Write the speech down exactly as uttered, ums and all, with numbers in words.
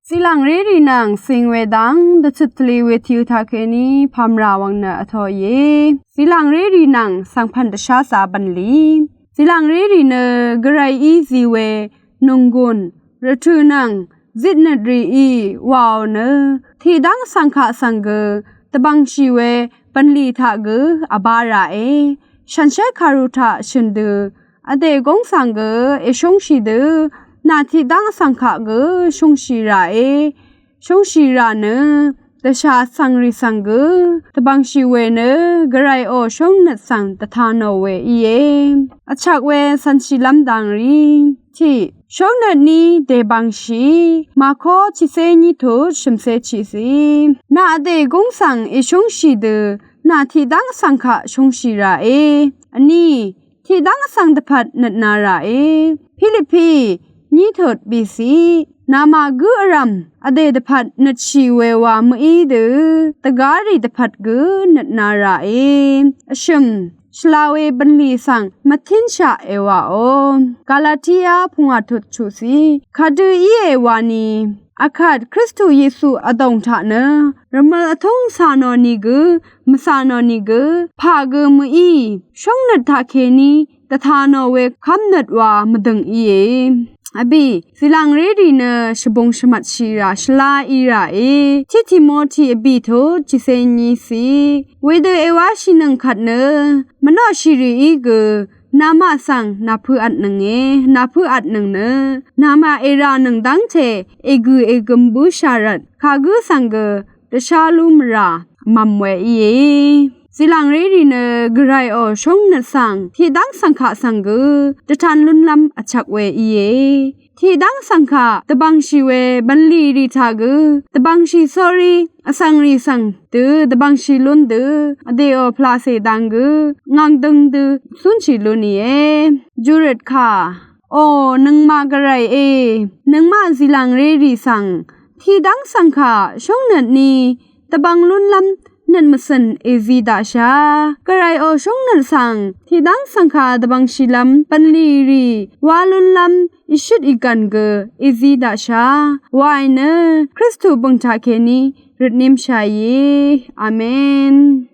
Zìlàngré rì nvng cìng we dvng dvcøt tvlì we tìø taqkèní pàmrà wvng nø vtōìe. Zìlàngré rì nvng svngpv̀n dvsházā bv̀nlì. Zìlàngré rì nø gvray í zí we nònggùn rvtø̀ nvng zitnøt rìí wàò nø tiqdv́ng vsvng kaq svng gø dvbvngshì we bv̀nlì taq gø vbā ràe. Shànshér kàru taq shø̀n dø vdè gúng svng gø èshúngshì dø nà tiqdv́ng vsvng kaq gø shúngshì ràe. Shúngshì rà nø dvshà svngrì svng gø dvbvngshì we nø gvrayò shóngnøt svng dvta nò we íe. Vchvk we cv̄nshìlv́m dang rì. Tiq, shóngnøt ní dèbvngshì. Màkó tiqcé nyí tut shø̀mcé chiqcì. Nà vdè gúng svng èshúngshì dø nà tiqdv́ng vsvng kaq shúngshì ràe. Vní, tiqdv́ng vsvng dvpvt nøtna ràe. Pilipi nyí tut bìcì. Namaq gǿ vrv̀m vdè dvpvt nøtshì we wa mø̀í dø dvgá rì dvpvt gø nøtna ràe. Vshø̀m, shvla we bv̀nlì svng mvtínshaq èwàò. Galatia pungwà tut chuqcì. Kadø íe wani, akvt Kristu Yesu vdòng taq nø rvmøl vtúng cà nò nìgø mvcà nò nìgø pà gø mø̀í shóngnøt taqkèní dvta nò we kv́mnøt wa mvdø̀ng íe. Vbì, zìlàngré rì nø shvbung shvmvtshì rà shvlá í ràe. Tiq Timoti vbì tut tiqcé nyícì. Wedø èwáshìnøng kvt nø mvnoqshì rìí gø namaq svng nàpø̄vtnønge. Nàpø̄vtnøng nø namaq èrànøng dv́ngte ègø̀ ègøm bǿshà rvt kagǿ svng gø dvshá lú mvrà mv̀m we íe. Zìlàngré rì nø gvrayò shóngnøt svng tiqdv́ng vsvng kaq svng gø dvtan lúnlv́m vchvk we íe. Tiqdv́ng vsvng kaq dvbvngshì we bv̀nlì rì taq gø dvbvngshì sórí vsvng rì svng dø dvbvngshì lún dø vdèò pvlacè dang gø ngv̀ng døng dø cúnshì lún íe. Jurøt kà. Ò nøngmaq gvrayé, nøngmaq zìlàngré rì svng tiqdv́ng vsvng kaq shóngnøt ní dvbvng lúnlv́m nøt mvcø̀n èzí daqshà. Gvrayò shóngnøt svng tiqdv́ng vsvng kaq dvbvngshìlv́m bv̀nlì rì wá lúnlv́m ìshøt ìgv̀n gø èzí daqshà. Waì nø Kristu bø̀ng taqkèní røtnímshàìe. Amen.